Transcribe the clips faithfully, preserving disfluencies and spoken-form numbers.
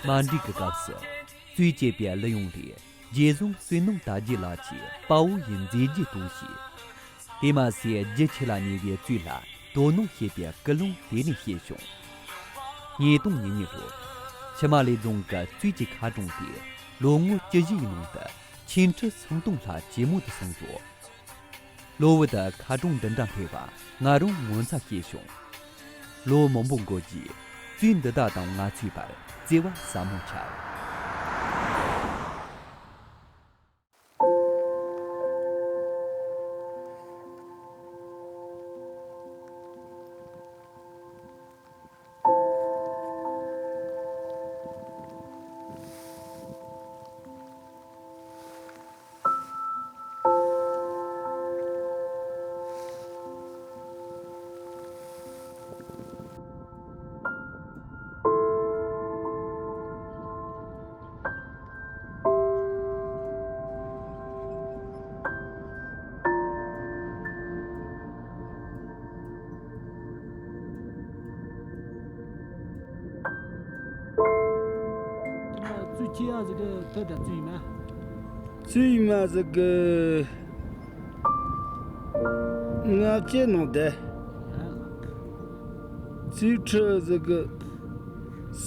མ་འགྲིག་གི་སྐབས་སུ། གཙོས་བཅས་པའི་གླུ་དབྱངས་ལས་རྗེ་བཟང་བསོད་ནམས་དར་རྒྱས་ལགས་ཀྱི་དཔའ་བོ་ཡི་མཛེས་རྒྱན་གཏོང་ཞིང་། དེ་མ་ཟད་རྒྱུ་ཆེ་ལ་ཉེ་བའི་གཙོས་ལ་དོ་སྣང་བྱེད་པའི་སྐུལ་སློང་དེ་ནས་བྱས་བྱུང་། ཉིས་སྟོང་ཉེར་གཉིས་ལོར་ཆུ་དམར་ལེབ་རྫོང་གི་གཙོས་ཀྱི་མཁར་གྲོང་དེ་ལོ་ངོ་བཅུ་བཞི་ཡི་ནང་དུ་ཆེ་ཁྲི་སུམ་སྟོང་ལྷག་ཇེ་མང་དུ་སོང་ཡོད། ལོ་བོ་དུ་མཁར་གྲོང་འདི་འདྲ་སླེབས་པ་ང་རང་ངོ་མཚར་སྐྱེས་བྱུང་། ལོ་མང་པོ་འགོར་རྗེས་གཙོས་འདི་དག་དང་ང་ཚོའི་བར་བརྩེ་བ་ཟབ་མོ་ཆགས། གཙོས་ཁྱེད་ཡང་ཟིག་གི་དེ་ད་གཙོས་ཡིན་མ། གཙོས་ཡིན་མ་ཟིག་གི་ལྔ་བཅུ་ནང་བསྡད། གཙོས་ཁྲི་ཟིག་གི་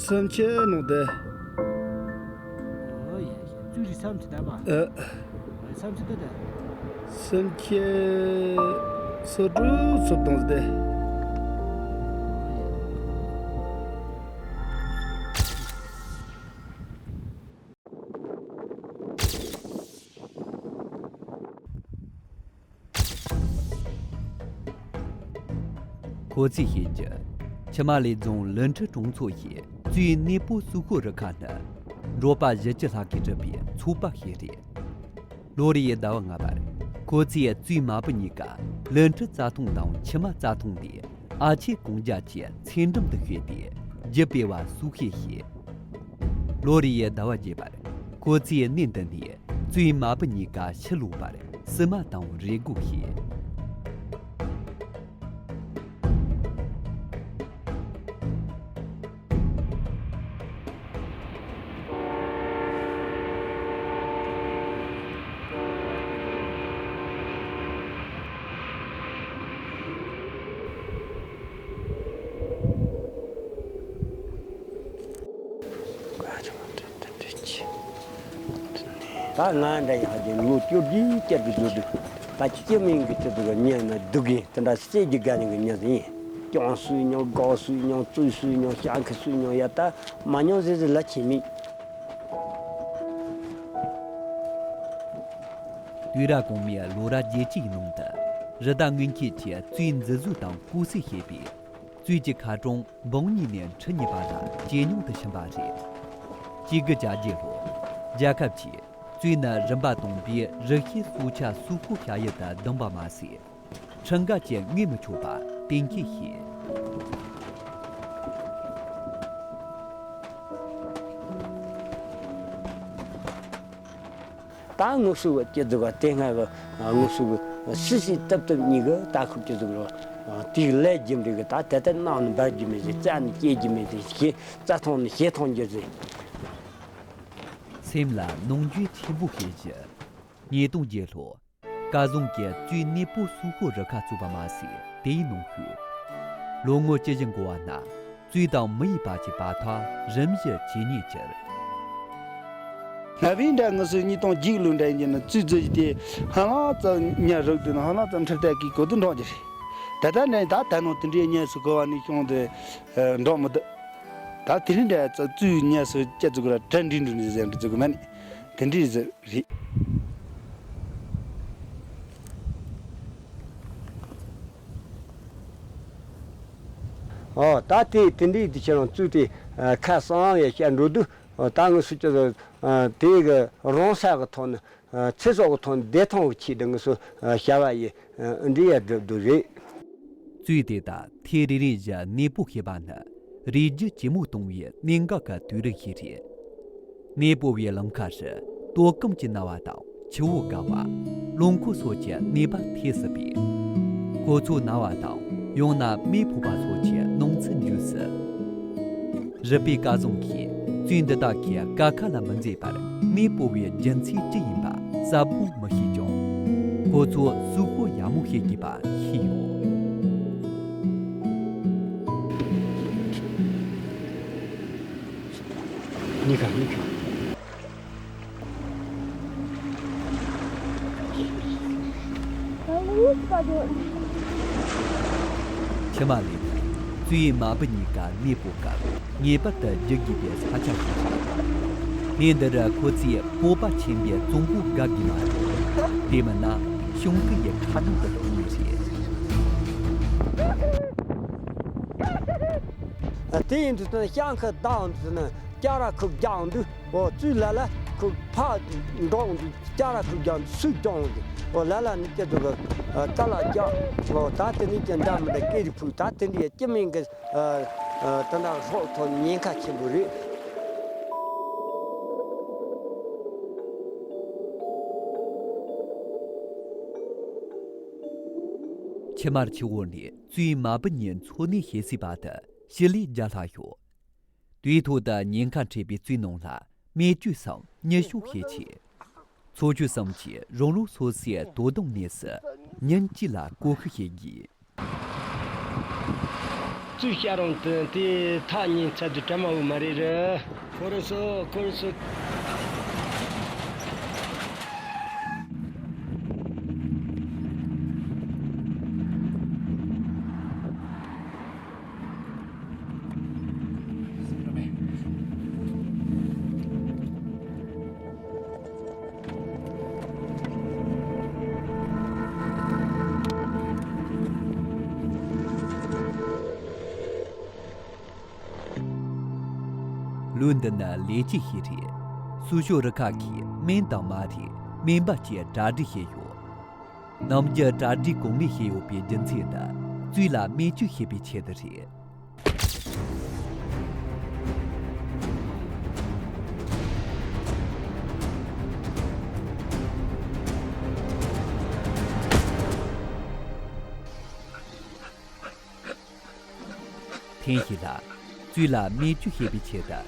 སུམ་ཅུ་ནང་བསྡད། ཨོ་ཡ་ཡ། གཙོས་རིགས་སུམ་ཅུ་ད་པ། ཨ། སུམ་ཅུ་ད་ད། སུམ་ཅུ་སོ་དྲུག་སོ་བདུན་ཟིག་བསྡད། ཁོ་ཚོས་བཤད་རྒྱུ། ཆུ་དམར་ལེབ་རྫོང་ལི་ཁྲི་གྲོང་ཚོ་ཡི་གཙོས་གནས་སྤོ་སུ་ཁོ་རུ་ཁག་ནི། འབྲོག་པ་བཞི་བཅུ་ལྷག་གིས་གྲུབ་པའི་ཚོགས་པ་ཞིག་རེད། ལོ་རེའི་ཟླ་བ་ལྔ་པར། ཁོ་ཚོས་གཙོས་མ་བུ་གཉིས་ཀ་ལི་ཁྲི་རྩྭ་ཐང་དང་ཆུ་དམར་རྩྭ་ཐང་ལས། ཨ་ཆེ་གོང་རྒྱ་ཆེ་ཚེ་འགྲམ་དུ་བཤད་དེ་རྒྱུ་སྤེལ་བ་སུ་ཤེས་ཤེས། ལོ་རེའི་ཟླ་བ་བརྒྱད་པར་ཁོ་ཚོས་གནས་འདི་ནས་གཙོས་མ་བུ་གཉིས་ཀ་ཕྱིར་ལོག་པར་བསུ་མ་དང་རེ་སྒུག་བྱེད། ད་ང་འདྲ་ཡག་གི་ལོ་བཅོ་བརྒྱད་བཅུ་གི་བཟོ་འདུག་ད་ཅི་ཅི་མིན་གི་ཅི་འདུག་གི་ཉན་ན་སྡུག་གི་དེ་འདྲ་སེ་གི་དགའ་ནི་གི་ཉན་ཟིན་ཡིན། ཀྱང་སུས་མྱོང་དགའ་སུས་མྱོང་བཙུགས་སུས་མྱོང་ཤ་ཁི་སུས་མྱོང་ཡ་ད་མ་མྱོང་ཟེར་ཟེར་ལ་ཆེ་མིན། དུས་རབས་གོང་མའི་ལོ་རབས་བརྒྱད་ཅུའི་ནང་དུ་རི་དྭགས་རྔོན་ཆས་ཀྱི་གཙོས་འཛུལ་བཟོ་དང་སྐོར་སྲིད་བྱེད་པའི་གཙོས་ཀྱི་མཁར་གྲོང་འབུམ་གཉིས་ནས་ཁྲི་གཉིས་བར་ལ་ཇེ་ཉུང་དུ་ཕྱིན་པ་རེད། གཅིག་དགུ་གྱ་བརྒྱད་ལོར་རྒྱལ་ཁབ་ཀྱིས་གཙོས་ནི་རིམ་པ་དང་པོའི་རི་ཤུལ་སྲོག་ཆགས་སུ་ཁོ་བྱ་ཡུལ་དུ་བདམས་པ་མ་ཟད། ཁྲི་འགའ་ཅན་རྔོན་མི་ཆོག་པ་གཏན་འཁེལ་བྱས། ད་དངོས་སུ་གི་སྐྱིད་སྡུག་ག་དེ་སྔ་གི་དངོས་སུ་གི་སི་སི་སྟབས་སྟབས་གཉིས་གི་ད་ཁུག་སྐྱིད་སྡུག་རོ། དེའི་ལས་རྒྱུ་འབྲས་གི་ད་དེ་ལྟར་གནང་ནི་འབར་རྒྱུ་མེད་ཟེར། རྩ་ནི་སྐྱེ་རྒྱུ་མེད་ཟེར། ཞེ་རྩ་ཐང་ནི་ཞེ་ཐང་རྒྱུ་ཟེར། སེམས་ལ་གནོང་འགྱོད་ཆེན་པོ་སྐྱེས་ཀྱི། ཉིས་སྟོང་བརྒྱད་ལོ། སྐལ་བཟང་གིས་གཙོས་གནས་སྤོ་སུ་ཁོ་རུ་ཁག་བཙུགས་པ་མ་ཟད། དེའི་ནང་ཤོས། ལོ་ངོ་བཅུ་བཞི་འགོར་བ་ན་གཙོས་དང་མི་ཡི་བར་གྱི་བར་ཐག་རིམ་བཞིན་ཇེ་ཉེར་གྱུར། ང་བིན་འདྲ་ངུ་སུ་ཉིས་སྟོང་བརྒྱད་ལོ་འདྲ་ཡིན་ན་གཙོས་རྫུ་ཡི་དེ་ཧ་ལམ་ཙམ་ཉ་རུག་དུ་ན་ཧ་ལམ་ཙམ་ཁྲི་ལྟ་གི་གོ་དུ་འགྲོ་རྒྱུ་རེད། ད་ལྟ་ནས་ད་ད་ནང་དེ་འདྲའི་ཉལ་སུ་གོ་བ་ནས་བྱུང་དེ་འགྲོ་མི་འདུག་ད་དེ་རིང་འདྲ་ཙམ་གཙོས་ཉལ་སུ་སྐྱ་བཙུགས་ར་གྲ་འགྲིག་འགྲིག་ནས་ཟེར་འདྲ་བཙུགས་མ་ནི་དེ་འདྲའི་ཟེར། རེད། ཨོ་ད་དེ་དེ་འདྲའི་དུས་ཆེན་རང་བཙུགས་ཏེ་ཁ་གསང་བའི་བཤད་འགྲོ་དུས་ད་ངི་སུ་ཅི་ཟེར། དེ་གི་རང་ས་གི་ཐོག་ནས་ཚེ་སྲོག་གི་ཐོག་ནས་བདེ་ཐང་གི་ཆེད་དུ་ངི་སུ་བྱ་བ་ཡི་འདི་ཡ་སྒྲུབ་འདུག་རེད། གཙོས་དེ་དག་ཐེངས་རེ་རེ་བཞིན་གནས་སྤོ་བྱེད་པ་ནི་རུས་རྒྱུད་ཇེ་མོ་གཏོང་བའི་གནད་འགག་གི་དུས་རབས་ཤིག་རེད། གནས་སྤོ་བའི་ལམ་ཁ་ཧྲི་དོ་དཀོན་གྱི་ན་བ་དང་ ཆུ་བོ་བརྒལ་བ། རླངས་འཁོར་སོགས་ཀྱི་གནོད་པ་ཐེབས་སྲིད་པས། ཁོ་ཚོ་ན་བ་དང་ཡང་ན་མེ་ཕོག་པ་སོགས་ཀྱི་སྣང་ཚུལ་འབྱུང་སྲིད། རུ་སྦལ་སྐལ་བཟང་གིས་གཙོད་འདི་དག་གི་ཀ་ཁ་ལ་མི་འཛེམ་པར་གནས་སྤོ་བའི་རྒྱུ་མཚན་ཅི་ཡིན་པ་གསལ་པོ་མི་ཤེས་ཀྱང་། ཁོ་ཚོ་གསོན་པོ་ཡག་མོ་བྱེད་དགོས་པ་ཤེས་ཡོད། གཉིས་ཀ་གཉིས་ཀ་ཕྱི་མ་ལས། གཙོད་མ་བུ་གཉིས་ཀ་གནས་སྤོ་སྐབས་ངེས་པར་དུ་རྒྱུག་དགོས་པའི་ས་ཆ་ཞིག་རེད། གནས་འདི་རུ་ཁོ་ཚོས་སྤོབས་པ་ཆེན་པོས་བཙན་པོ་དགའ་དགོས་མ་རེད། དེ་མིན་ན་གཤོང་ཁུག་གི་ཁ་གདོང་དུ་གཏོང་ངེས་རེད། དེ་ཡིན་དུས་ཙང་གཤང་ཁུག་བདའ་འོང་དུས་ཙང་། སྐྱ་ར་ཁུག་རྒྱག་འདུག་འོ་གཙོད་ལ་ལ་ཁུག་ཕར་འགྲོ་འདུག་སྐྱ་ར་ཁུག་རྒྱག་འདུག་སུས་རྒྱག་འདུག་འོ་ལ་ལ་ནི་སྐྱ་འདུག་ག་ཀ་ལ་རྒྱག་འོ་ད་དེ་ནི་ཀྱི་འདྲ་མི་འདྲ་སྐད་རིགས་ཕུག་ད་དེ་འདྲའི་སྐྱི་མིང་གི་ད་འདྲ་སྲོག་ཐོག་ཉེན་ཁ་ཆེན་པོ་རེད། ཕྱི་མར་ཆུ་བོ་ནས་གཙོད་མ་བུ་གཉིས་འཚོ་གནས་བྱེད་སྲིད་པ་དེ་ཞི་ལུས་བརྒྱ་ལྷག་ཡོད། དུས་ཐོག་ཏུ་ཉེན་ཁ་འཕྲད་པའི་གཙོད་ནང་ལ་རྨས་སྐྱོན་སམ་མྱི་གཤོག་ཤས་ཆེ། འཚོ་བཅུད་ཟམ་གྱིས་རང་རང་སོ་སོའི་དོ་དམ་གནས་སུ་ཉིན་གཅིག་ལ་བཀོལ་ཤུགས་བྱེད་དགོས། གཙོད་བཤའ་རུང་དུ་དེ་ཐག་ཉེ་ཚར་དུས་གྲ་མ་བུ་མ་རེད་ར། ཁོ་རུ་སོ་ཁོ་རུ་སོ། ལུང་འདི་ནི་ལས་ཀྱི་ཤེས་རིག་སུ་ཞོ་རུ་ཁག་གིས་སྨན་དང་མ་རིགས་སྨན་པ་བཅས་གྲ་སྒྲིག་བྱས་ཡོད། ནམ་རྒྱུན་གྲ་སྒྲིག་གང་ལེགས་བྱས་ཡོད་པའི་རྒྱུ་མཚན་ནི་གཙོད་ལ་རྨས་སྐྱོན་བྱེད་པའི་ཆེད་དུ་རེད། ཐེངས་ཤིག་ལ་གཙོད་ལ་རྨས་སྐྱོན་བྱེད་པའི་ཆེད་དུ་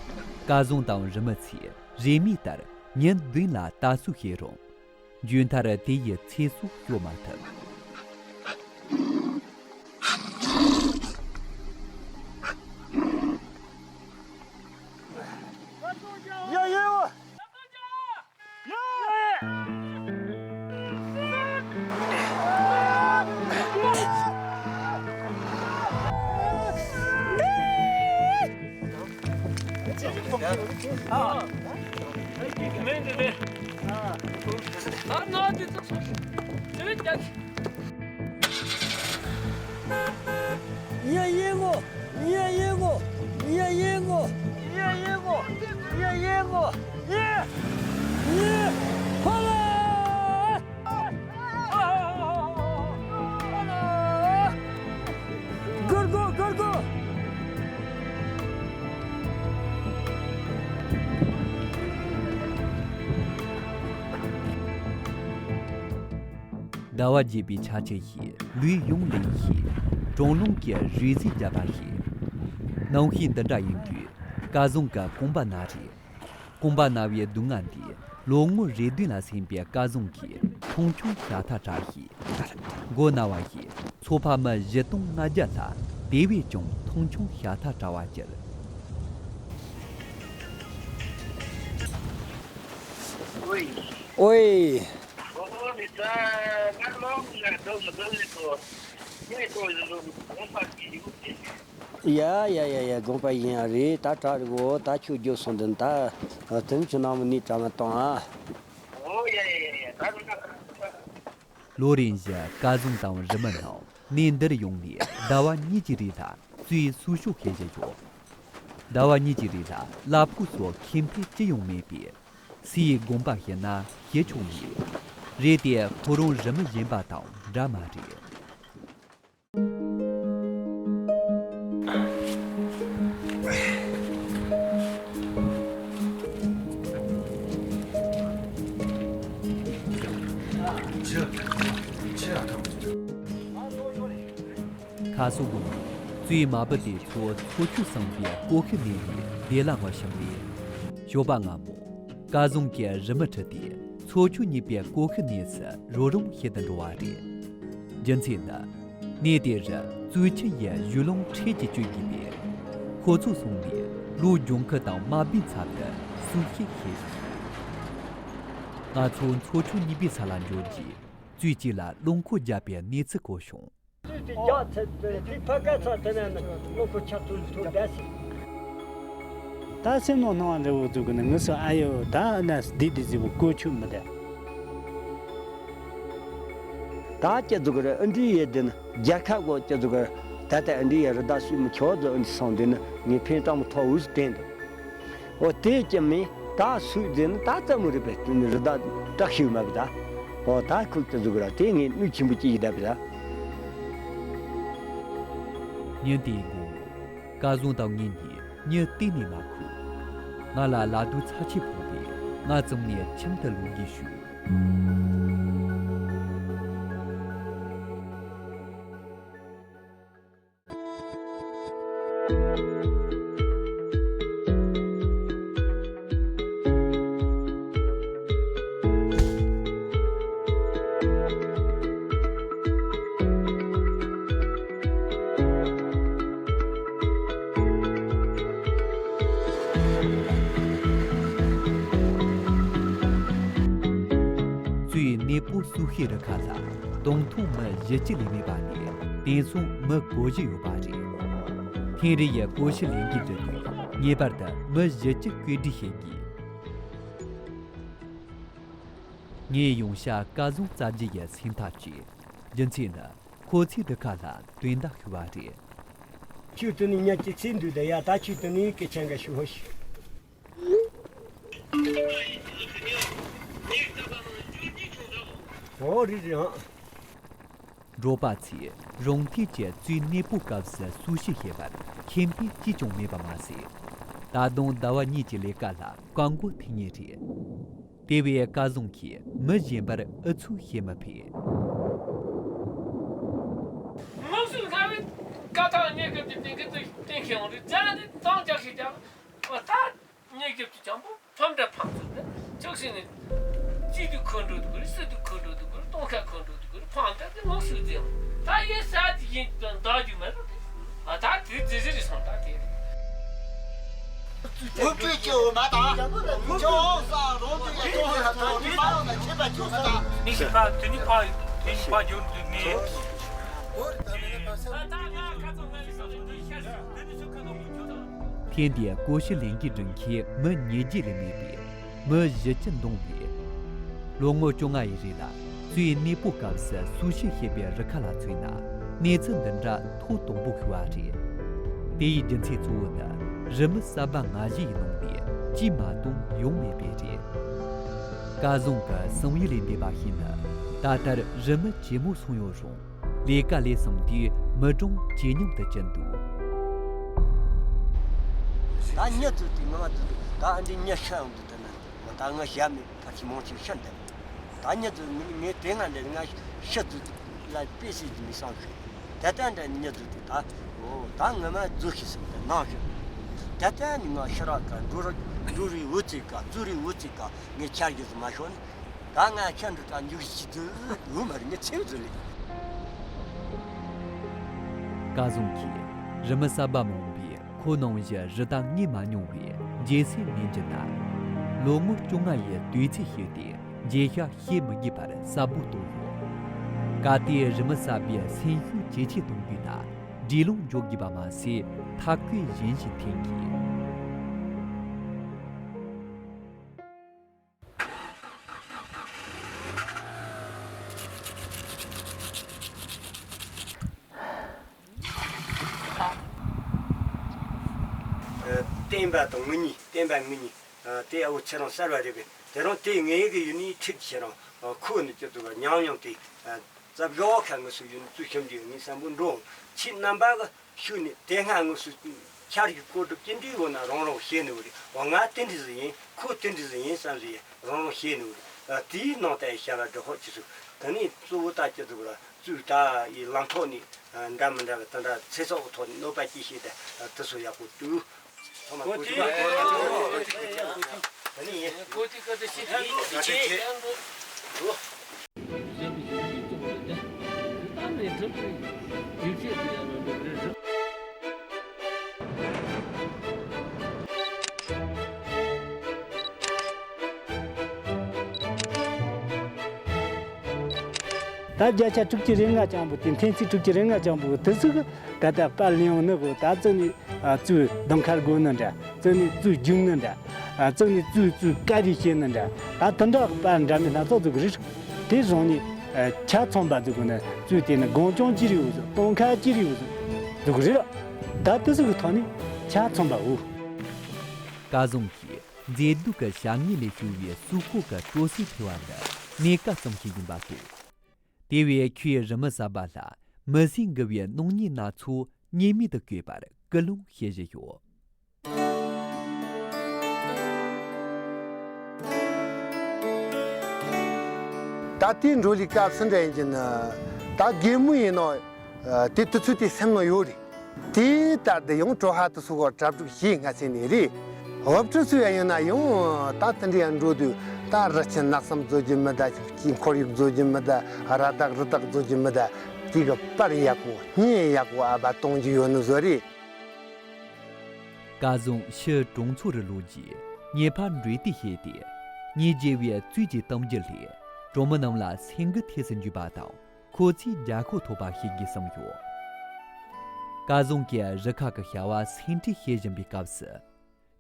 སྐལ་བཟང་དང་རི་མོ་ཚོས་རེས་མོས་ལྟར་ཉིན་བདུན་ལ་ལྟ་སྲུང་བྱས་རུང་། མཇུག་མཐར་དེ་ཡི་ཚེ་སྲོག་སྐྱོབ་མ་ཐུབ། ཡ་ཡེ་བོ། ཡེ་ཡེ་ངོ། ཡེ་ཡེ་ངོ། ཡེ་ཡེ་ངོ། ཡེ་ཡེ་ངོ། ཡེ་ཡེ་ངོ། ཡེ། ཡེ། ཕ་ལ། སྒུར་དགོས། སྒུར་དགོས། ཟླ་བ་བརྒྱད་པའི་ཆར་ཆུ་ཡིས་ལུས་ཡོངས་ལེན་ཞིང་། གྲང་རླུང་གིས་རུས་གཟུགས་བརྒྱབ་པ་རེད། གནམ་གཤིས་འདི་འདྲ་ཡིན་དུས་སྐལ་བཟང་གི་རྐང་པ་ན་རེད། རྐང་པ་ན་བའི་སྡུག་བསྔལ་འདིས་ལོ་ངོ་རེ་བདུན་ལ་སོན་པའི་སྐལ་བཟང་གིས་མཐོང་ཆུང་བྱ་ཐབས་བྲལ་ཞིང་། མགོ་ན་བ་ཡིས་ཚོ་ཕ་མ་བཞི་སྟོང་ལྔ་བརྒྱ་ལ་དེ་བས་ཀྱང་མཐོང་ཆུང་བྱ་ཐབས་བྲལ་བར་གྱུར། ཨོའི། ཡ་ཡ་ཡ་ཡ། དགོངས་པ་ཡིན་ཡ་རེད། ད་གྲ་རེད་གོ། ད་ཁྱོད་རྒྱུགས་སོང་དུས་ད་དེ་ནི་ཁྱོད་ནང་མི་ནི་གྲ་མ་གཏོང་ཨ། ལོ་རིམ་བཞིན་སྐལ་བཟང་དང་རི་མོ་རྣམས་གནས་འདིར་ཡོང་ནས་ཟླ་བ་གཉིས་ཀྱི་རིང་ལ་གཙོད་གསོ་སྐྱོང་བྱེད་བཞིན་ཡོད། ཟླ་བ་གཉིས་ཀྱི་རིང་ལ་གླ་ཕོགས་སོགས་ཁེ་ཕན་ཅི་ཡང་མེད་པས། སུའི་དགོངས་པ་བཞིན་ན་བྱེད་ཆོག་མེད། རེད་དེ་ཁོ་རང་རི་མོ་བཞིན་པ་དང་འདྲ་མ་རེད། ད་སོ་དགོན་པའི་གཙོས་མ་བུ་དེ་ཚོ་འཚོ་བཅུད་བསྲང་བའི་ཀོ་ཤུ་ནས་ནས་སྡེ་ལ་མངགས་ཤིང་རེད། ཞོགས་པ་སྔ་མོ། སྐལ་བཟང་གིས་རི་མོ་ཁྲིད་དེ་འཚོ་བཅུད་རྙེད་པའི་ཀོ་ཤུ་གནས་སུ་རོགས་རམ་བྱེད་དུ་འགྲོ་བ་རེད། རྒྱུ་མཚན་ནི། གནས་དེ་རུ་གཙོས་ཆུ་ཡི་གཞུང་ལུང་འཕྲུལ་གྱིས་བཅོས་ཀྱི་མེད། ཁོ་ཚོ་སོང་ནས་ལོ་ལྗང་ཁུ་དང་མ་སྦུས་ཚབ་ཏུ་སུ་ཞིག་ཤེས་སོང་། ང་ཚོ་འཚོ་བཅུད་རྙེད་པའི་ས་ལ་འབྱོར་རྗེས་གཙོས་གཅིག་ལ་རླངས་འཁོར་བརྒྱབ་པའི་གནས་ཚུལ་གོ་བྱུང་། ཅིག་ཅིག་རྒྱག་ཚར་དུས་དེ་ཕ་ག་ཚ་དེ་ནས་ནི་གློ་བུར་ཆག་ཐུག་ཐུག་བསྡད་ཟིན། ད་སེམས་ནང་སྣང་བ་འདྲ་བོ་འཛུགས་གི་ནི་ངུ་སོ་ཨ་ཡོ་ད་ཨ་ན་སྡིག་སྡིག་ཟིག་བོ་གོ་ཆོད་མི་བསྡད། ད་ཅི་འཛུགས་གི་རེད་ཨ་འདྲི་ཡེ་འདི་ནི་རྒྱལ་ཁབ་གོ་ཅི་འཛུགས་གི་རེད། ད་ལྟ་ཨ་འདྲི་ཡེ་རི་དྭགས་སུས་མི་ཁྱོ་ཚོ་ཨ་འདྲི་སོང་འདི་ནི་ངས་ཕན་སྤྲང་མོ་ཐོག་འུ་སུ་བསྟན་འདུག་འོ་དེ་ཅི་མིན་ད་སུས་ཟེར་ན་ད་ཙམ་མོ་རེད་པས་དེ་ནི་རི་དྭགས་སྐྲག་ཤིག་མ་གི་ད། འོ་ད་ཁུལ་དུ་འཛུགས་ར་དེ་ངས་གནོད་ཆེན་པོ་ཅིག་ཡིན་ད་པས་ད། ཉིན་དེའི་དགོང་མོ། སྐལ་བཟང་དང་ངེད་གཉིས་མྱི་གཏན་ནས་མ་ཁུག་ང་ལ་ལ་དུ་ཚ་ཆེ་ཕོག་པས་ང་ཙམ་ནས་ཁྱིམ་དུ་ལོག་དགོས་ཞུས། གཙོས་གནས་སྤོ་སུ་ཤི་རི་ཁ་ལ། དང་ཐོག་མི་བཞི་བཅུ་ལས་མེད་པ་ནས་དེང་སང་མི་གོ་བཞི་ཡོད་པ་རེད། ཐེངས་རེ་ཡི་ཀོ་ཤི་ལས་འགུལ་འདི་དུས་ངེས་པར་དུ་མི་བཞི་བཅུ་བཀོད་སྒྲིག་བྱེད་དགོས། ངས་ཡོང་ཤག་སྐལ་བཟང་རྩ་རྒྱུ་ཡི་སེམས་ཐག་བཅད། རྒྱུ་མཚན་ནི་ཁོ་ཚོས་འདི་ཁ་ལ་དོན་དག་ཤོད་པ་རེད། ཁྱོད་དུ་ནི་ཉལ་གྱི་ཚེ་འདུག་ད་ཡ་ད་ཁྱོད་དུ་ནི་སྐད་ཆ་འགའ་ཞུ་ཧོ་ཤི། ཨོ་རི་རི་ཧང་། འབྲོག་པ་ཚོས་རང་ཐད་ཀྱི་གཙོས་གནས་སྤོ་སྐབས་སུ་སུ་ཞིག་བྱེད་པར་ཁེ་ཕན་གཅིག་ཀྱང་མེད་པ་མ་ཟད། ད་དུང་ཟླ་བ་གཉིས་ཀྱི་ལས་ཀ་ལ་བཀག་འགོག་ཐེབས་ངེས་རེད། དེ་བས་སྐལ་བཟང་གིས་མི་གཞན་པར་ཨུ་ཚུགས་བྱེད་མི་ཕོད། ངོ་སོ་སྔ་བའི་ཀ་ཐག་གནས་སྐབས་ཀྱི་སྟེང་གི་ཏུ་སྟེང་ཤེས་འོང་རེད་ཅག་ནི་གཏམ་རྒྱག་ཤེས་ཀྱང་། ཨོ་ད་གནས་སྐབས་ཀྱི་བྱང་བུ་ཕམ་འདྲ་ཕམ་ཚུལ་ནི་ཅོག་ཤེས་ནི། སྐྱིད་དུ་འཁོན་འགྲོ་དུ་གུ་རེད་སི་དུ་འཁོན་འགྲོ་དུ་གུ་རེད་སྟོང་ཁ་འཁོན་འགྲོ་དུ་གུ་རེད་ཕམ་འདྲ་དེ་ངོ་སོ་ཟེར་ད་ཡེ་ས་དེ་ཡིན་དང་འདག་རྒྱུ་མ་རེད། ཨ་ད་དེ་ཇི་ཟེར་རེད་སོང་ད་དེ་རེད། འུ་ཚོས་སྐྱེ་བོ་མ་དང་། ཁྱོད་ས་རོང་དུ་ཡ་ཏོང་ཡ་ཏོང་ནི་མ་ཡོང་ན་ཁྱེད་པ་ཁྱོད་ས་དང་། ནི་ཤི་ཕ་དེ་ནི་ཕ་དེ་ནི་ཕ་འགྱུར་དུ་ངེས། ཐེངས་འདིའི་ཀོ་ཤི་ལས་འགུལ་སྒྲུབ་མཁན་མི་ཉིས་བརྒྱ་ལས་མེད་པས། མི་བཞི་བཅུ་འདང་བས། ལོ་ངོ་བཅོ་ལྔ་ཡི་རིང་ལ་གཙོས་གནས་སྤོ་སྐབས་སུ་སུ་ཞིག་བྱེད་པའི་རུ་ཁག་ལ་མཚོན་ན་གནས་ཚུལ་འདི་འདྲ་ཐོག་དང་པོ་ཤོད་པ་རེད། དེ་ཡི་རྒྱུ་མཚན་གཙོ་བོ་ནི་རི་མི་གསར་པ་ང་བཞི་ཡི་ནང་པའི་གཅིག་མ་གཏོགས་ཡོང་མེད་པས་རེད། སྐལ་བཟང་གི་གསང་བའི་ལས་འདས་པ་ཞིག་ནི་ད་ལྟར་རི་མི་ཇེ་མོ་སོང་ཡོད་རུང་། ལས་ཀ་ལས་སོང་དུས་མི་གྲངས་ཇེ་ཉུང་དུ་ཕྱིན་འདུག་ད་མྱི་ཚོ་དེ་ངོ་མ་དུ་འདུག་ད་ཨ་འདི་མྱི་ཤི་ཡོང་དུས་ད་ན་ད་ང་ཞབས་མེད་ཕར་ཕྱི་མང་ཆེ་ཤི་འདུག་ད་མྱི་ཚོ་མི་ནི་ངས་དེ་ང་འདྲ་ང་ཤི་ཚུལ་ལ་དཔེ་སྲིད་མི་སང་ཤི་ད་ལྟ་འདྲ་མྱི་ཚོ་དེ་ད་འོ་ད་ངོ་མ་རྫུ་ཤི་སོང་ད་ནང་ཤི་ད་ལྟ་ནི་ང་ཤི་རག་ག་འགྲོ་རག་འགྲོ་རི་འུ་ཚི་ག་རྫུ་རི་འུ་ཚི་ག་ངས་ཆར་གི་ཟི་མ་ཤོར་ནི། ད་ང་ཁྱེད་འདི་དང་འཇུག་ཞིག་ཏུ་འུ་མ་རི་ངས་ཚེའུ་ཟི་ལི། སྐལ་བཟང་གིས་རི་མི་གསར་པ་མང་པོས་ཁོ་ནང་བཞིན་རི་དྭགས་རྙེད་མ་མྱོང་བས་འགྱེལ་སྲིད་མེད་འགྱུར་ན། ལོ་ངོ་བཅོ་ལྔ་ཡི་དུས་ཚོད་བཤད་དེ་འགྱེལ་ཤ་བཤད་མི་དགོས་པར་གསལ་པོ་རྟོགས་ཡོད། གལ་ཏེ་རི་མི་གསར་པས་སེམས་ཤུགས་ཇེ་ཆེ་གཏོང་དགོས་ན་སྒྲིག་ལམ་འཇོག་དགོས་པ་མ་ཟད་ཐབས་བཀོད་གཞན་ཞིག་འཐེན་དགོས། བསྟན་པ་དང་ངུ་གཉིས་བསྟན་པ་ངུ་གཉིས་དེ་ཨ་བོ་ཚེ་རིང་གསར་བ་རེད་པས་དེ་རིང་དེ་ངའི་གི་ཡུལ་ནས་ཁྲིད་ཁྱེད་རང་ཁོ་ནི་ཅི་ཐུབ་ཉང་ཉང་དེ་རྩ་བཞག་ཁ་ངུ་སུ་ཡུལ་ནས་བཙུགས་ཤམ་གྱི་ངའི་བསམ་པོ་འགྲོ་ཁྱེད་རྣམ་པ་གི་ཤུགས་ནས་དེ་སྔ་ངུ་སུ་ཆར་གྱི་སྐོར་དུ་ཅི་འདྲའི་འོ་ན་རང་རང་ཤེས་ནི་བ་རེད་བ་ང་དེ་འདྲ་ཟིག་ཡིན་ཁོ་དེ་འདྲ་ཟིག་ཡིན་བསམ་ཟིག་ཡིན་རང་རང་ཤེས་ནི་བ་རེད་དེའི་ནང་ལྟ་ཡི་བྱ་བ་སྒྲུབ་ཧོ་ཁྱེད་སུ་དེ་ནས་གཙོ་བོ་ད་ཅི་ཐུབ་ལ། ཚུལ་དང་ཡི་ལམ་ཐོག་ནས་འདྲ་མི་འདྲ་བའི་དེ་འདྲ་ཚེ་སྲོག་གི་ཐོག་ནས་གནོད་པ་སྐྱེལ་བྱས་ཏེ་དེ་ཚོ་ཡག་པོ་བཏུལ། ཚང་མ་གོ་ཐོས། ད་ནི་ཡིན། ད་བརྒྱ་ཆ་དྲུག་ཅུ་རེ་ལྔ་ཅན་པོ་དེ། འཐེན་ཚིག་དྲུག་ཅུ་རེ་ལྔ་ཅན་པོ་དེ་ཚོ་གི་ད་ལྟ་པར་ལེན་ཡོང་ནི་གོ། ད་བཙུགས་ནས་ཨ་བཙུགས་གདོང་ཁར་དགོས་ནི་འདྲ། བཙུགས་ནས་བཙུགས་རྒྱུག་ནི་འདྲ། ཨ་བཙུགས་ནས་བཙུགས་བཙུགས་ཀ་རེ་བྱེད་ནི་འདྲ། ད་དེ་འདྲ་གི་པར་འདྲ་མིན་སྣ་ཚོགས་བཙུགས་གི་རེད། དེ་བཟུང་ནས་ཨ་ཆ་ཚང་པ་བཙུགས་གོ་ནི་བཙུགས། དེ་ནི་སྒོང་རྐྱང་ཅི་རིགས་བཙུགས། སྟོང་ཁ་ཅི་རིགས་བཙུགས་བཙུགས་གི་རེད། ད་དེ་ཚོ་གི་ཐོག་ནས་ཆ་ཚང་པ་འོ། སྐལ་བཟང་གིས་མཛེས་སྡུག་གི་བྱ་དངོས་ལས་བྱུང་བའི་གསོལ་ཕོགས་ཀྱི་སྤྲོ་སེམས་འཕེལ་བ་ནི་གནས་སྐབས་ཙམ་ཞིག་ཡིན་པ་རྟོགས། དེ་བས་ཁོས་རི་མོ་གསར་པ་ལ་མི་ཟད་འགུལ་བའི་སྣང་བརྙན་སྣ་ཚོགས་གཉིས་མེད་དུ་བཀོད་པར་སྐུལ་སློང་བྱེད་བཞིན་ཡོད། ད་ལྟའི་འགྲོ་ལུགས་སྐབས་སུ་འདྲ་ཡིན་གྱི་ན། ད་རྒན་མོ་ཡིན་ནོ། དེ་དུས་ཚོད་དེ་སེམས་ནང་ཡོད་རེད། དེ་ལྟར་དུ་ཡང་གྲོ་ཧ་དུ་སུ་གོ་གྲ་སྒྲིག་བྱེད་ང་ཚེ་ནས་རེད། སློབ་ཕྲུག་ཚོ་ཡང་ཡིན་ན་ཡང་ད་དེ་འདྲ་ཡང་འགྲོ་དུས་ད་རི་ཆུ་ནགས་གསུམ་བཟོ་རྒྱུ་མི་གདའ། ཁྱིམ་ཁོར་ཡུག་བཟོ་རྒྱུ་མི་གདའ། ར་དྭགས་རི་དྭགས་བཟོ་རྒྱུ་མི་གདའ། དེ་གི་པར་ཡག་པོ་བརྙན་ཡག་པོ་ཨ་བ་གཏོང་རྒྱུ་ཡོད་ནི་བཟོ་རེད། སྐལ་བཟང་ཕྱིར་གྲོང་ཚོ་རུ་ལོག་རྗེས་ཉེ་ཕར་འགྲོས་དེ་བྱས་ཏེ། ཉེ་རྒྱལ་བའི་བཙུན་གྱི་གཏམ་རྒྱུད་ལས་གྲོང་མི་རྣམས་ལ་སེམས་འགུལ་ཐེབས་སུ་འཇུག་པ་དང་། ཁོ་ཚོས་རྒྱལ་ཁ་ཐོབ་པ་ཤེས་དགོས་བསམ་ཡོད། སྐལ་བཟང་གིས་རུ་ཁག་གི་བྱ་བ་སེམས་ཁྲལ་བྱེད་བཞིན་པའི་སྐབས་སུ།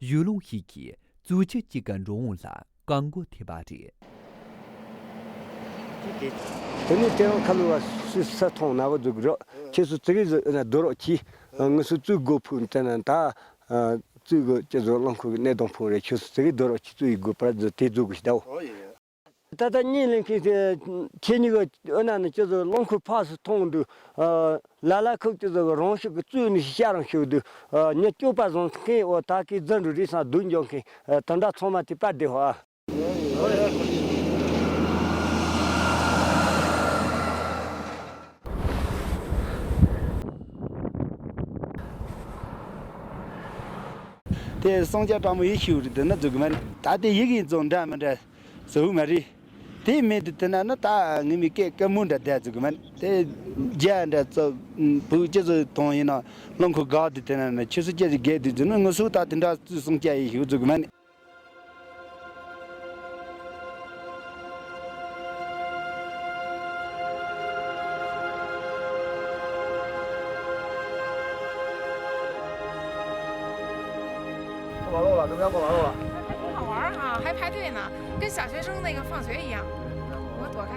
གཞུང་ལུང་ཞིག་གིས་གཙོ་ཆེ་གཅིག་གི་འགྲོ་འོང་ལ་བཀག་འགོག་ཐེབས་པ་རེད། དེ་ནས་དེ་རང་ཁ་ལོ་བ་སུ་ས་མཐོང་ན་བ་འཛུགས་རོགས། ཁྱེད་ཚོ་ཙི་གེ་ཟིག་ཨ་ན་སྡོད་རོགས་གྱིས། ངུ་སུ་ཙུ་དགོ་ཕུག་དེ་ན་ད་ཙུ་གི་ཅི་ཟོ་རླངས་འཁོར་གི་གནས་སྟངས་ཕུང་རེད། ཁྱེད་ཚོ་ཙི་གེ་སྡོད་རོགས་གྱིས། ཙུ་ཡི་དགོ་པར་ཟོ་དེ་འཛུགས་གི་ཞིག་ད་འོ། ད་ལྟ་གཉིད་ལེན་མཁན་དེ་ཁྱེད་གཉིས་ཀྱི་ཨ་ན་ནི་ཅི་ཟོ་རླངས་འཁོར་ཕག་སུ་མཐོང་འདུག་ལ་ལ་ཁུག་ཅི་ཟོ་གི་རང་ཤུགས་ཀྱི་ཙུ་ནི་ཤ་རང་ཤུགས་འདུག་ཉི་སྐྱོབ་པ་བཟང་མཁན་འོ་ད་གི་རྫུ་འགྲོ་རེད་སང་སྡུག་འཇོག་མཁན་དེ་འདྲ་ཚང་མ་དེ་པར་བསྡད་ཧོ། དེ་སངས་རྒྱས་དྲང་མོ་ཡིད་ཤེས་རེད། དེ་ན་འཛུགས་མ་ད་དེ་ཡིག་ཡིན་ཙང་འདྲ་མི་འདྲ་བཟོ་མ་རེད། དེ་མེད་དུ་དེ་ན་ན་ད་ངི་མི་སྐད་སྐད་མོ་འདྲ་བསྡད་འཛུགས་མ་དེ་རྒྱ་འདྲ་ཙོ་བུ་ཅི་ཙོ་དོང་ཡིན་ན་རླངས་འཁོར་འགག་དུ་དེ་ན་ན་ཁྱོད་སུ་ཅི་ཟིག་རྒྱལ་དུ་འཛུགས་ན་ངི་སུ་ད་དེ་འདྲ་བཙུན་སངས་རྒྱས་ཡིད་ཤེས་འཛུགས་མ།挺好玩儿哈，还排队呢，跟小学生那个放学一样。我躲开。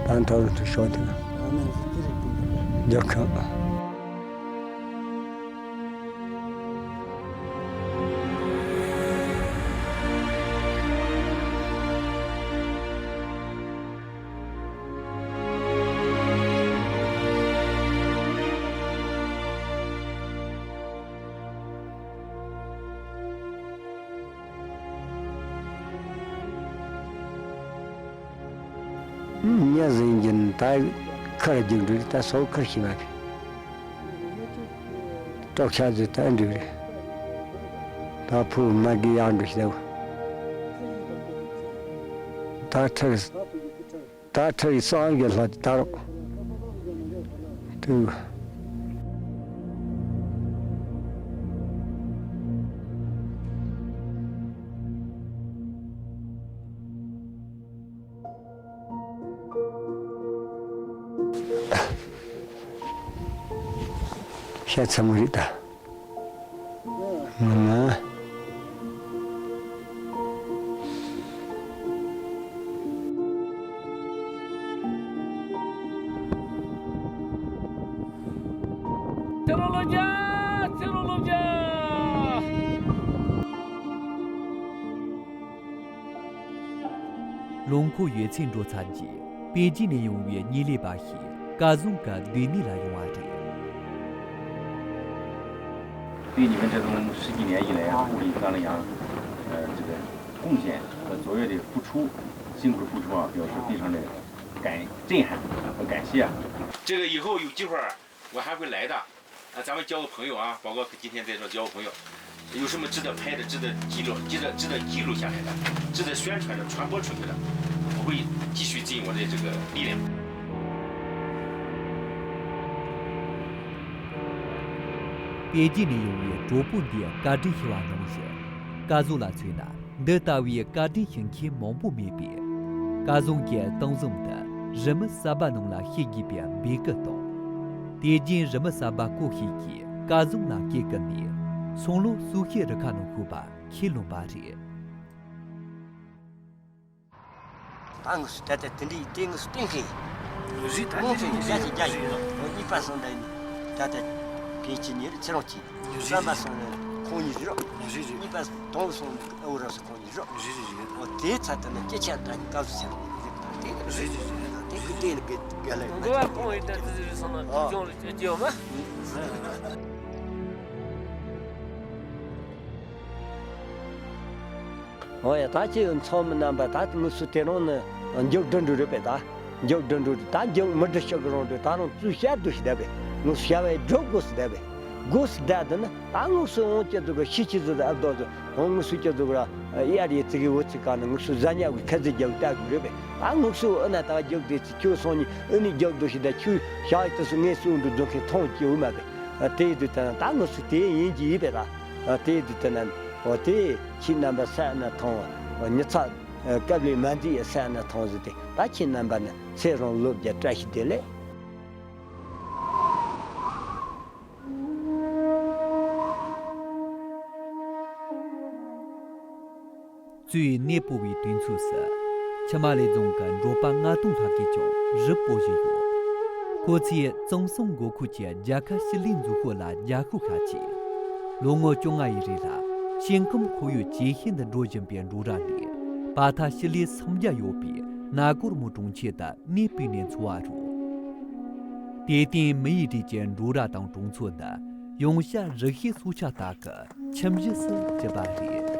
ད་མཐོ་རིམ་དུ་ཤོག་དེ་རྒྱལ་ཁབ། ཉ་ཟིན་གྱིན་ད་ཁར་རྒྱུག་འགྲོ་ད་སོག་ཁར་ཤི་བ་རེད། ཏོག་ཆ་ཟིག་ད་འགྲིག་རེད། ད་ཕུ་མ་གི་ཡང་འགྲོ་ཤི་ད་ཁྲིར། ད་ཁྲི་ཡི་སངས་རྒྱས་ལྷ་དེ་ད་རོགས། དུ། ཤ་ཚ་མོ་རེད་ད། ལོ་འཁོར་ཡོད་ཚད་འགྲོ་ཚར་རྗེས། པེ་ཅིན་ནས་ཡོང་བའི་གཉེར་ལས་པ་ཞིག་སྐལ་བཟང་གི་སྡོད་གནས་ལ་ཡོང་བ་རེད། 对你们这种十几年以来啊，物力、当力啊，呃，这个贡献和卓越的付出，辛苦的付出啊，表示非常的感震撼和感谢啊。这个以后有机会儿我还会来的，啊，咱们交个朋友啊，宝哥今天在这交个朋友，有什么值得拍的、值得记录、值得值得记录下来的、值得宣传的、传播出去的，我会继续尽我的这个力量。 པེ་ཅིན་ནས་ཡོང་བའི་གྲོགས་པོ་འདིས་བཀའ་དྲིན་ཞུ་བ་ནང་བཞིན། སྐལ་བཟང་ལ་མཚོན་ན། འདི་ལྟ་བུའི་བཀའ་དྲིན་ཞུ་མཁན་མང་པོ་མེད་པས། སྐལ་བཟང་གི་གཏམ་བཟང་འདི་རི་མི་གསར་པ་ནང་ལ་བཤད་དགོས་པའི་འབོད་སྐུལ་དང་། དེ་རྗེས་རི་མི་གསར་པ་སྐོར་ཞིག་གིས་སྐལ་བཟང་ལ་སྐད་བསྐུལ་ནས། སང་ལོ་སུ་ཤི་རི་ཁ་ནང་ཤོད་པ་ཁས་ལོན་པ་རེད། ད་དངོས་སུ་ད་ལྟ་དེ་འདྲའི་དེ་དངོས་སུ་བསྟན་མཁན་ཡིན། རེད་ད་དངོས་སུ་བརྒྱ་ཆ་བརྒྱ་ཡིན། གཉིས་པ་སོང་ད་ཡིན། ད་ལྟ་ཕན་ཆད་ནི་རེད་ཚེ་རིང་སྐྱིད། རེད་རེད་རེད། རེད། ཁོང་གཉིས་རེད། རེད་རེད། གཉིས་པ་དང་སོང་ཨ་བུ་རབ་སོ་ཁོང་གཉིས་རེད། རེད་རེད་རེད། འོ་དེའི་ཚད་ད་ནི་སྐད་ཆ་ད་ནི་སྐབས་སུ་ཆགས་ནི་རེད། ད་དེ་རེད་རེད་རེད། དེ་གི་དེ་ནི་གི་ག་ལ་ཡིན། འགོ་བ་ཁོང་ཡིན་ད་དེ་རེད་སོང་ན་ཨ་ཁྱོད་ལ་སྐྱོན་ཡོད་མ། འོ་ཡ་ད་ཁྱེད་ཚང་མ་རྣམ་པ་ད་དངོས་སུ་དེ་རིང་ནི་མཇུག་སྒྲིལ་འགྲོ་རེད་པས་ད། མཇུག་སྒྲིལ་འགྲོ་རེད་ད། མཇུག་མི་སྒྲིལ་ཤག་གི་རང་འགྲོ་ད་རུང་བཙུགས་བཤད་དུ་ཞིག་བསྡད་པས། དངོས་སུ་བྱ་བའི་སྒྲུབ་དགོས་སུ་བསྡད་པས། དགོས་སུ་བསྡད་དུ་ནི་ད་དངོས་སུ་འོང་ཁྱེད་ཚོ་གི་ཤི་ཁྱེད་ཚོ་དང་ཨ་བདོ་ཚོ་འོང་དངོས་སུ་ཁྱེད་ཚོ་གི་ར་གཡར་ཡི་ཙི་གི་འུ་ཙི་ག་ནི་དངོས་སུ་ཟ་ཉལ་གི་ཁ་ཚིག་རྒྱག་བལྟ་དགོས་རེད་པས། ད་དངོས་སུ་ཨ་ན་ད་མཇུག་བསྡད་ཚེ་ཁྱོད་སོང་ནི་ཨ་ནི་མཇུག་སྒྲིལ་ཞིག་བསྡད་ཁྱོད་བྱ་ཡི་དུ་སུ་ངས་སུ་འགྲོ་རྫོང་ཁའི་མཐོང་སྐྱེ་འུ་མ་པས། དེ་ཡི་དུས་དེ་ན་ད་དངོས་སུ་དེ་ཡིན་གྱི་ཡིན་པས་ད། དེ་ཡི་དུས་དེ་ན་འོ་དེ་ཁྱེད་རྣམ་པ་ས་ན་མཐོང་བ་མི་ཚ་སྐབས་ལས་མ་འཛིན་ཡ་ས་ན་མཐོང་ཟིན་ཏེ་ད་ཁྱེད་རྣམ་པ་ནི་ཚེ་རིང་ལོ་བརྒྱ་བཀྲ་ཤིས་བདེ་ལེགས། གཙོས་གནས་སྤོ་བའི་དུས་ཚོད་སུ། ཆུ་དམར་ལེབ་རྫོང་གི་འབྲོག་པ་ལྔ་སྟོང་ལྷག་གིས་ཀྱང་རི་སྤོ་བཞིན་ཡོད། ཁོ་ཚོས་གཙང་གསུམ་མགོ་ཁུལ་གྱི་རྒྱལ་ཁབ་ཞི་ལུའི་མཛུབ་ཤོག་ལ་རྒྱབ་སྐྱོར་ཤར་ཆེད། ལོ་ངོ་བཅོ་ལྔ་ཡི་རིང་ལ་ཞིང་ཁམས་ཁོར་ཡུག་ཇེ་ཞན་དུ་འགྲོ་བཞིན་པའི་འབྲོག་ར་ནས་བར་ཐག་ཞི་ལུའི་སུམ་བརྒྱ་ཡོད་པའི་ན་གོར་མོ་གྲོང་ཁྱེར་དུ་གནས་སྤོས་ནས་འཚོ་བ་རོལ། དེར་བརྟེན་མི་ཡི་རིགས་ཀྱི་འབྲོག་ར་དང་གྲོང་ཚོ་འདི་ཡོངས་ཤར་རི་ཤའི་སྲོག་ཆགས་དག་གི་ཁྱིམ་གཞིས་སུ་གྱུར་པ་རེད།